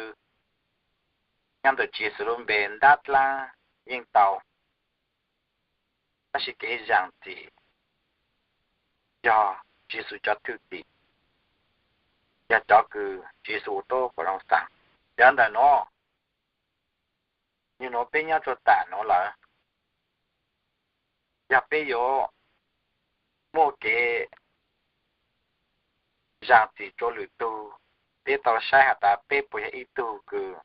nyob ntawm Tswv Yexus lub npe ntab dlaab yeej tau, tab sis kev zaam txim yog Tswv Yexus cov thwj tim, yog cov kws Tswv Yexus ua tuab quas zoo xaav. Yog ntawm nuav, nwg nuav peb nyob rua tam nuav lawm, yog peb yuav muaj kev zaam txim rua lwm tug, peb tau saib has tas peb puas yog ib tug kws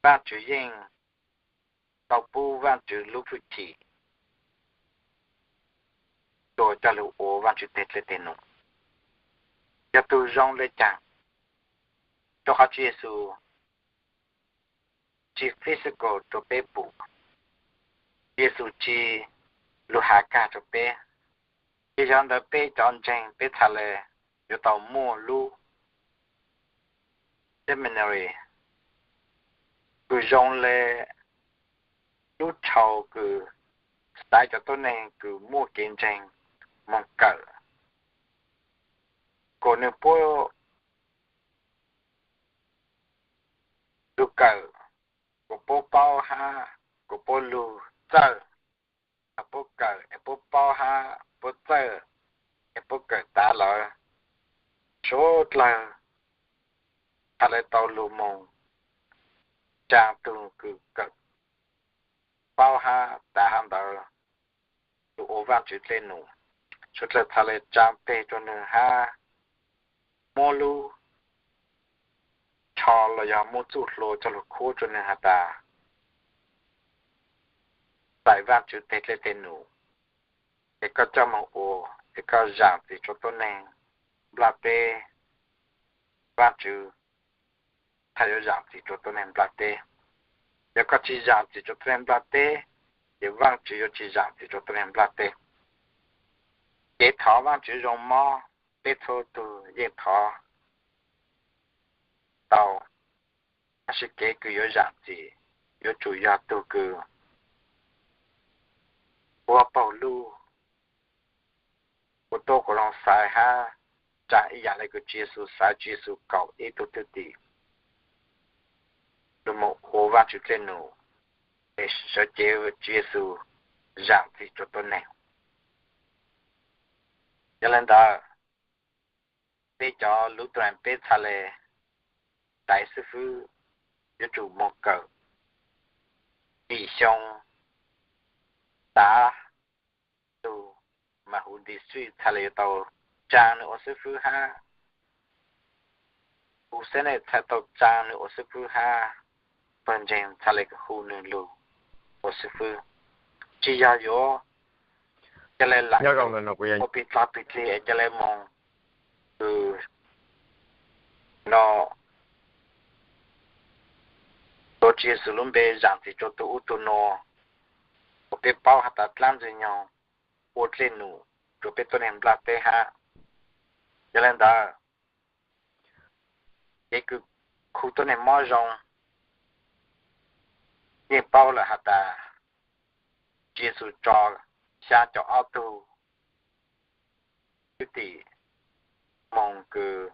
Vaajtswv yeej tau pub Vaajtswv lub hwj chim rua coj lug ua Vaajtswv teg dlej teg num. Yog tug zoo le caag, rua qhov Tswv Yexus tsi physical rua peb pum, Tswv Yexus tsi lug has kag rua peb. Ces yog ntawd peb cov ntseeg peb txhaj le yuav tau muaj lub seminary kws zoo le lub tshau kws xaiv cov tuab neeg kws muaj kev ntseeg moog kawm, kuas nwg puab lug kawm, kuas puab paub hab kuas puab lug txawj, puab kawm es puab paub hab puab txawj es puab kawm tav lawm, suav dlawg txhaj le tau lug moog tsaa tug kws kawm paub hab tav hab ntawd lug ua Vaajtswv dlej num. Suav dlawg txhaj le tsaa teg rua nwg hab muab lub tsho los yog muab txuj hlua coj lug khuab rua nwg has tas, txais Vaajtswv teg dlej teg num es koj coj moog ua, es koj zaam txim rua tuab neeg nplaj teb, Vaajtswv txhaj yuav zaam txim rua tuab neeg nplaj teb. Yog koj tsi zaam txim rua tuab neeg nplaj teb, ces Vaajtswv yuav tsi zaam txim rua tuab neeg nplaj teb. Kev thov Vaajtswv zoo mob, peb txhua tug yeej thov tau, tab sis kev kws yuav zaam txim yuav tsum yog tug kws ua paug luj, ua tuab quas zoo xaiv hab tsaa ib yaam le kws Tswv Yexus xaiv Tswv Yexus kaum ib tug thwj tim lug moog ua Vaajtswv dlej num, es sawv cev Tswv Yexus zaam txim rua tuab neeg. Yog le ntawd, peb cov Lutheran peb txhaj le txais xib fwb, yuav tsum moog kawm tim xyoo, tav tug mas huv district txhaj le yuav tau tsaa nwg ua xib fwb hab huv Senate txhaj tau tsaa nwg ua xib fwb hab pawg ntseeg txhaj le hu nwg lug ua xib fwb. Tsi yog yuav ca le lam ua plig dlag plig dlig es ca le moog kws no tuav Tswv Yexus lub npe zaam txim rua tug ub tug nuav, ua peb paub has tas dlaab Ntxwg Nyoog ua dlej num rua peb tuab neeg nplaj teb hab. Yog le ntawd, kev kws khu tuab neeg mob zoo, yeej paub lawm has tas Tswv Yexus tso xyaa caum ob tug thwj tim moog kws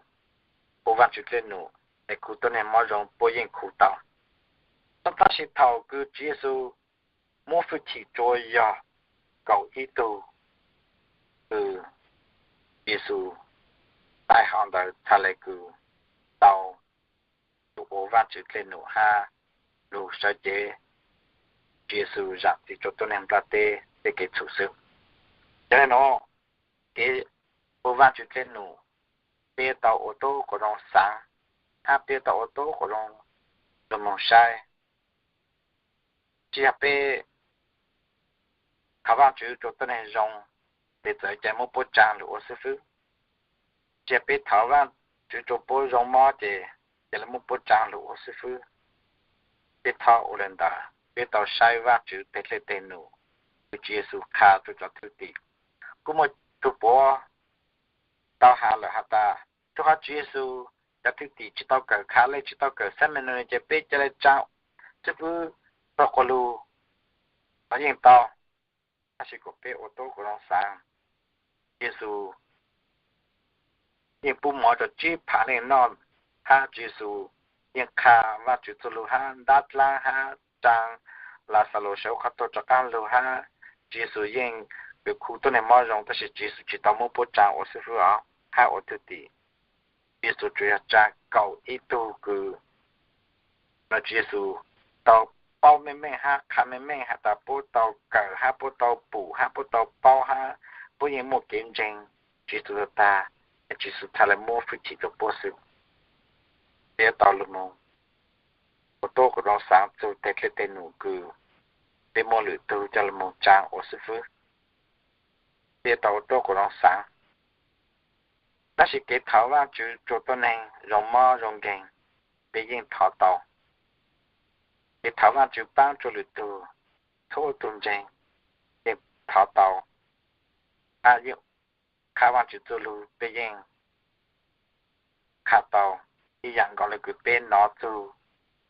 ua Vaajtswv dlej num es khu tuab neeg mob zoo puab yeej khu tau. Tab sis thaum kws Tswv Yexus muab hwj chim rua yog kaum ib tug kws Yexus taij hov ntawd txhaj le kws tau lug ua Vaajtswv dlej num hab lug sawv cev Tswv Yexus zaam txim rua tuab neeg nplaj teb tej kev txhum xwb. Yog le nuav, kev ua Vaajtswv dlej num, peb tau ua tau quas zoo xaav, hab peb tau ua tau quas zoo lug moog saib. Tsi yog peb thov Vaajtswv rua tuab neeg zoo, tes txawm ca le muab puab tsaa lug ua xwb fwb. Tsi yog peb thov Vaajtswv rua puab zoo mob ces ca le muab puab tsaa lug ua xwb fwb. Peb thov ua le ntawd, peb tau saib Vaajtswv teg dlej teg num, kws Tswv Yexus qha rua cov thwj tim. Kuj muaj tug puav tau has lawm has tas, rua qhov Tswv Yexus cov thwj tim tsi tau kawm Khaleej, tsi tau kawm Xab Me Nus, ces peb ca le tsaa xwb fwb, txug quas lug los yeej tau. Tab sis kuas peb ua tau quas zoo xaav, Yexus yeej pub mov rua tsib phaav leej noj, hab Tswv Yexus yeej qha Vaajtswv txuj lug hab ntab dlaab hab tsaa Laxalus sawv qhov tuag rov qaab lug hab Tswv Yexus yeej kws khu tuab neeg mob zoo, tab sis Tswv Yexus tsi tau muab puab tsaa ua xwb fwb os, hab ua thwj tim. Tswv Yexus tsuas yog tsaa kaum ib tug kws no Tswv Yexus tau paub meej meej hab qha meej meej has tas puab tau kawm hab puab tau pum hab puab tau paub hab puab yeej muaj kev ntseeg Tswv Yexus tag, Tswv Yexus txhad le muab fwj chim rua puab xwb. Peb tau lug moog ua tau quas zoo xaav txug teg dlej teg num kws peb muaj lwm tug ca le moog tsaa ua xwb fwb. Peb tau ua tau quas zoo xaav. Tab sis kev thov Vaajtswv rua tuab neeg zoo mob zoo nkeeg, peb yeej thov tau. Kev thov Vaajtswv paab rua lwm tug, txhua tug ntseeg yeej thov tau, hab yeej qha Vaajtswv txuj lug peb yeej qha tau, ib yaam nkaus le kws peb nov txug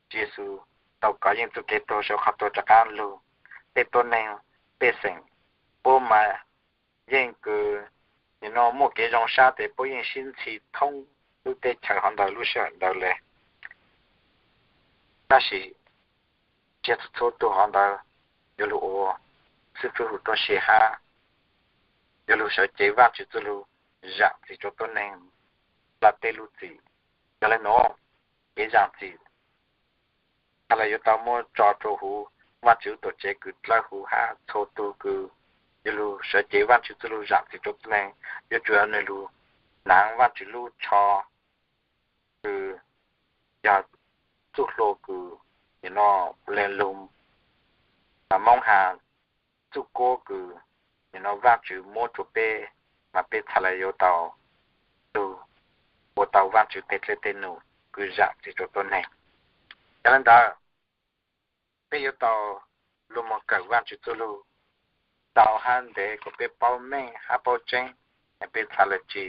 Tswv Yexus tau kov yeej txuj kev tuag sawv qhov tuag rov qaab lug, tej tuab neeg pej xeem puab mas yeej kws nim no muaj kev zoo sab tes puab yeej sib ntxhi thoob lub teb chaws hov ntawd lub sij hawm ntawd le. Tab sis tsi yog txhua tug hov ntawd yuav lug ua xib fwb hu tuab si hab yuav lug sawv cev Vaajtswv txuj lug zaam txim rua tuab neeg nplaj teb lub txim. Yog le nuav, kev zaam txim txhad le yuav tau muab tso rua huv Vaajtswv tuam tsev kws dlawb huv hab txhua tug kws yuav lug sawv cev Vaajtswv txuj lug zaam txim rua tuab neeg yuav tsum nwg lug naav Vaajtswv lub tsho kws yog txuj hlua kws nim no le lug Moob has txuj kuab kws nim no Vaajtswv muab rua peb, mas peb txhad le yuav tau lug ua tau Vaajtswv teg dlej teg num kws zaam txim rua tuab neeg. Yog le ntawd, peb yuav tau lug moog kawm Vaajtswv txuj lug tau hab ntev kuas peb paub meej hab paub tseeb, peb txhad le tsi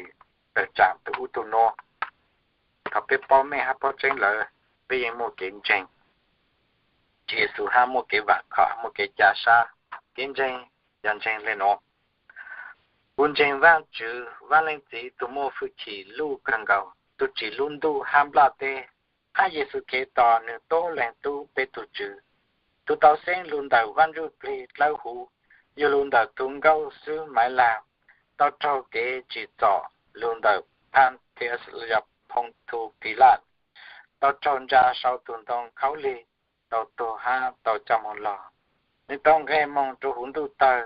tawm tsaam tug ub tug nuav. Thaus peb paub meej hab paub tseeb lawm, peb yeej muaj kev ntseeg Tswv Yexus hab muaj kev vam khom, muaj kev ca sab. Kev ntseeg yog ntseeg le nuav: Kuv ntseeg Vaajtswv, Vaaj Leej Txiv tug muaj fwj chim luj kawg nkaus, tug tsim lub ntuj hab nplaj teb, hab Yexus Khetos, nwg tuab leeg Tub, peb tug Tswv, tug tau xeeb lug ntawm Vaaj Ntsuj Plig dlawb huv, yug lug ntawm tug nkauj xwb Maiv Lag, tau raug kev tsim txom lug ntawm Phantias los yog Phoos Thus Pilaj, tau raug ntsa sau tug ntoo khaub lig, tau tuag hab tau coj moog lug. Nwg tau nqeg moog rua huv ntuj tawg,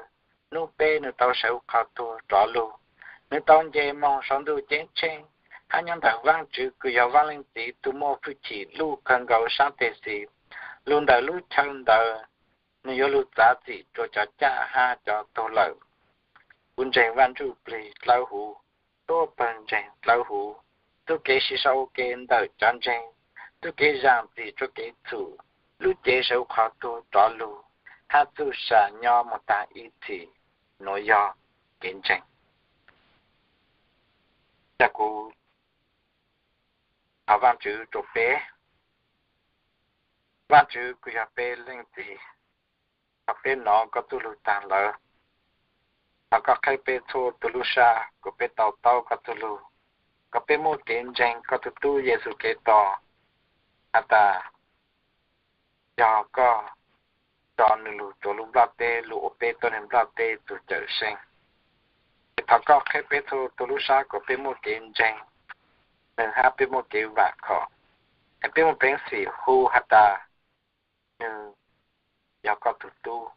nub peb nwg tau sawv huv qhov tuag rov lug. Nwg tau nce moog sau ntuj ceeb tsheej, hab nyob ntawm Vaajtswv kws yog Vaaj Leej Txiv tug muaj fwj chim luj kawg nkaus saab teg xis. Lug ntawm lub chaw ntawd, nwg yuav lug txav txim rua cov caj hab cov tuag lawm. Kuv ntseeg Vaaj Ntsuj Plig dlawb huv, tuab pawg ntseeg dlawb huv, txuj kev siv sau ua ke ntawm cov ntseeg, txuj kev zaam txim rua kev txhum, lub cev sawv huv qhov tuag rov lug, hab txuj sam nyob moog taag ib txhis. Nuav yog kev ntseeg. Yog kuv thov Vaajtswv rua peb. Vaajtswv kws yog peb Leej Txiv, thov peb nov koj txuj lug taag lawm, thov koj qheb peb txhua tug lub sab kuas peb tau taub koj txuj lug, kom peb muaj kev ntseeg koj tug Tub Yexus Khetos, has tas yog koj tso nwg lug rua lub nplaj teb lug ua peb tuab neeg nplaj teb tug Cawmseej. Es thov koj qheb peb txhua tug lub sab kuas peb muaj kev ntseeg nwg hab peb muaj kev vam khom, es peb muaj peev xwm hu has tas nwg yog koj tug Tub,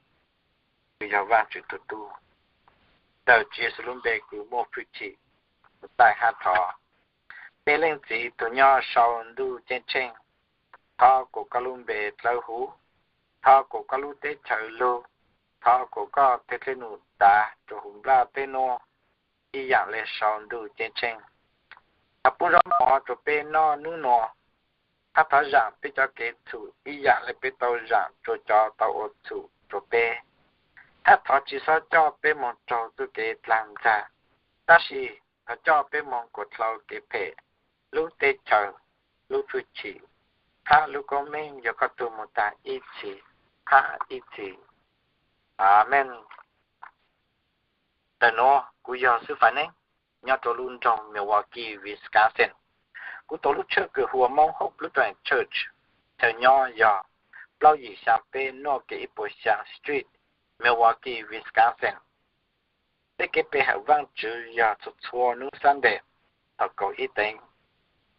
nwg yog Vaajtswv tug Tub. Ntawm Tswv Yexus lub npe kuv muaj hwj chim, kuv txais hab thov. Peb Leej Txiv tus nyob saum ntuj ceeb tsheej, thov kom koj lub npe dawb huv, thov kom koj lub teb chaws lug, thov kom koj tej dej num dav rua huv nplaj teb nuav ib yaam le saum ntuj ceeb tsheej. Thov pub zaub mov rua peb noj nub nua, hab thov zaam peb cov kev txhum ib yaam le peb tau zaam rua cov tau ua txhum rua peb, hab thov tsi xob coj peb moog raug txuj kev dlaag ntxag, tab sis thov coj peb moog kuas dlhau kev phem, lub teb chaws, lub hwj chim, hab lub koob meej yog koj tug moog taag ib txhis hab ib txhis. Amees. Ntawm nuav kuv yog Xwb Faiv Neeb, nyob rua lub nroog Milwaukee, Wisconsin. Kuv tuav lub tshawj kws hu ua Moob Hope Lutheran Church, chaw nyob yog plaub yim xyaa peb North kev ib puas xyaa Street, Milwaukee, Wisconsin. Peb kev pe hawm Vaajtswv yog txhua txhua nub Sunday thaum kaum ib teev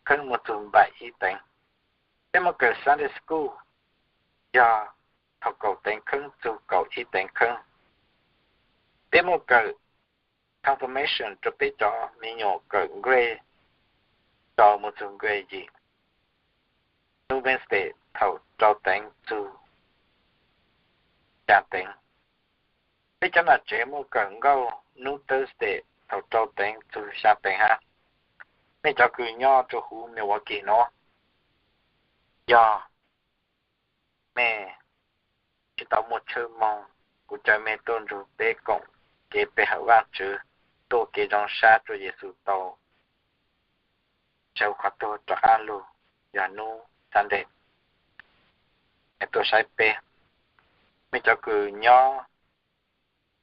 kheeb moog txug npaum ib teev. Peb muaj kawm Sunday School yog thaum kaum teev kheeb txug kaum ib teev kheeb. Peb muaj kawm Confirmation rua peb cov me nyuam kawm grade rau moog txug grade yim nub Wednesday thaum rau teev txug xyaa teev. Peb cov nom tsev muaj kawm nkauj nub Thursday thaum rau teev txug xyaa teev hab. Mej cov kws nyob rua huv Milwaukee nuav, yog mej tsi tau muaj tshawj moog, kuv caw mej tuaj nrug peb koom kev pe hawm Vaajtswv, tuaj kev zoo sab rua Yexus tau tsaws qhov tuag rov qaab lug, yog nub Sunday. Mej tuaj saib peb. Mej cov kws nyob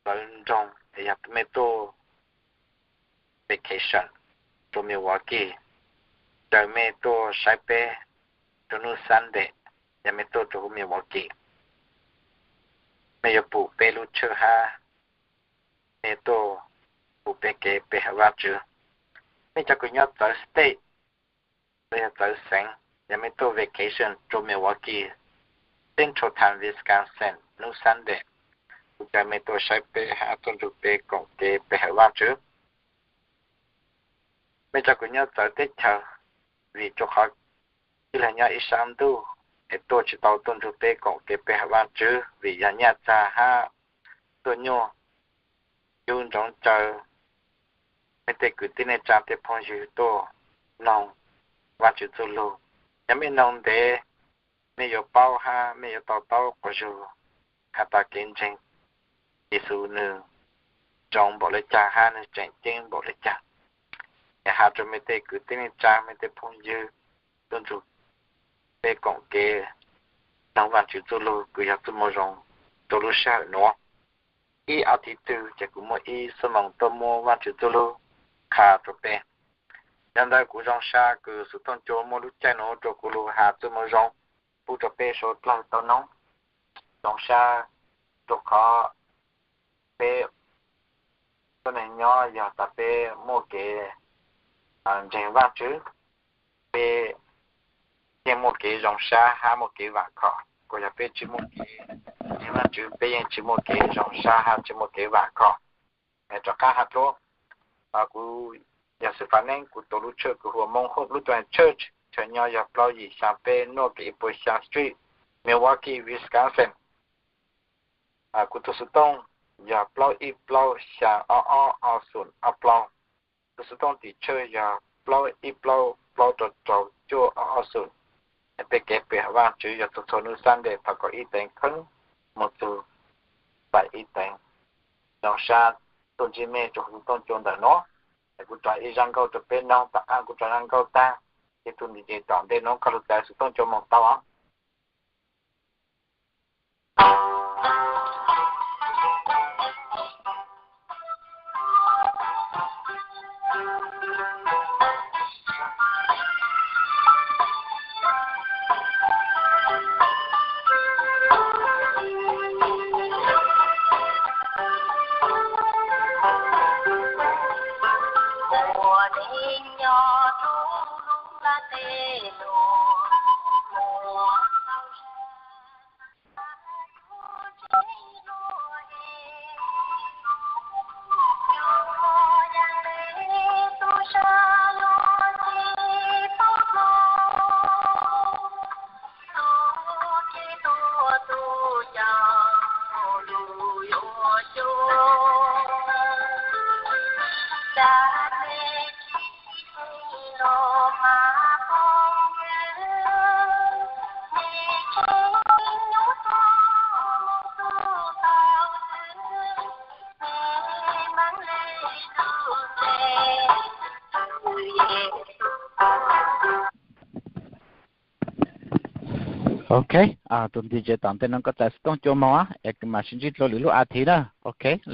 txawv nroog, yog mej tuaj vacation rua Milwaukee, caw mej tuaj saib peb rua nub Sunday, yog mej tuaj rua huv Milwaukee. Mej yuav pum peb lub tshawj hab mej tuaj pum peb kev pe hawm Vaajtswv. Mej cov kws nyob txawv state los yog txawv xeev, yog mej tuaj vacation rua Milwaukee, Central Time Wisconsin nub Sunday, kuv caw mej tuaj saib peb hab tuaj nrug peb koom kev pe hawm Vaajtswv. Mej cov kws nyob txawv teb chaws, vim rua qhov ib leeg nyob ib saab ntuj, es tuaj tsi tau tuaj nrug peb koom kev pe hawm Vaajtswv vim yog nyaj txag hab tuaj nyuaj, yuav ntsoov caw mej tej kwv tij neej tsaa tej phooj ywg tuaj noog Vaajtswv txuj lug. Yog mej noog ntev, mej yuav paub hab mej yuav to taub quas zug has tas kev ntseeg Yexus nwg zoo npaum le caag hab nwg tseem ceeb npaum le caag. Es has rua mej tej kwv tij neej tsaa, mej tej phooj ywg tuaj nrug peb koom kev noog Vaajtswv txuj lug kws yog txuj moo zoo rua lub sij hawm nuav. Ib as thiv twg ces kuv muaj ib xuab moos tuaj muab Vaajtswv txuj lug qha rua peb. Yog ntawd kuv zoo sab kws Xuv Tooj Cua muaj lub caij nuav rua kuv lug has txuj moo zoo pub rua peb suav dlawg tau noog. Zoo sab rua qhov peb tuab neeg nyob yog tas peb muaj kev ntseeg Vaajtswv, peb yeej muaj kev zoo sab hab muaj kev vaam khom. Kuas yog peb tsi muaj kev ntseeg Vaajtswv, peb yeej tsi muaj kev zoo sab hab tsi muaj kev vaam khom. Rov qab has dlua, kuv yog Xwb Faiv Neeb, kuv tuav lub tshawj kws hu ua Moob Hope Lutheran Church, chaw nyob yog plaub yim xyaa peb North kev ib puas xyaa Street, Milwaukee, Wisconsin. Kuv tug xuv tooj yog plaub ib plaub xyaa ob ob ob xoom ob plaub. Tug xuv tooj tim tshawj yog plaub ib plaub plaub rau rau cuaj ob ob xoom. Peb kev pe hawm Vaajtswv yog txhua txhua nub Sunday thaum kaum ib teev kheeb moog txug npaum ib teev. Zoo sab tuaj ntsib mej rua huv xuv tooj cua ntawm nuav. Es kuv rov ib zaj nkauj rua peb noog, tom qaab kuv rov zaj nkauj tag, ces tug ntiv ces tom ntej nuav koj lug txais xuv tooj cua moog tau os. Ua neej nyob rau lub nplaj teb nuav, muaj tau zag, tsev luag es, Ok, tus ntxiv tsev tom ntej no koj txais xov tooj cua moog es mam sib ntsib dlua lwm lub a thiv na. Ok.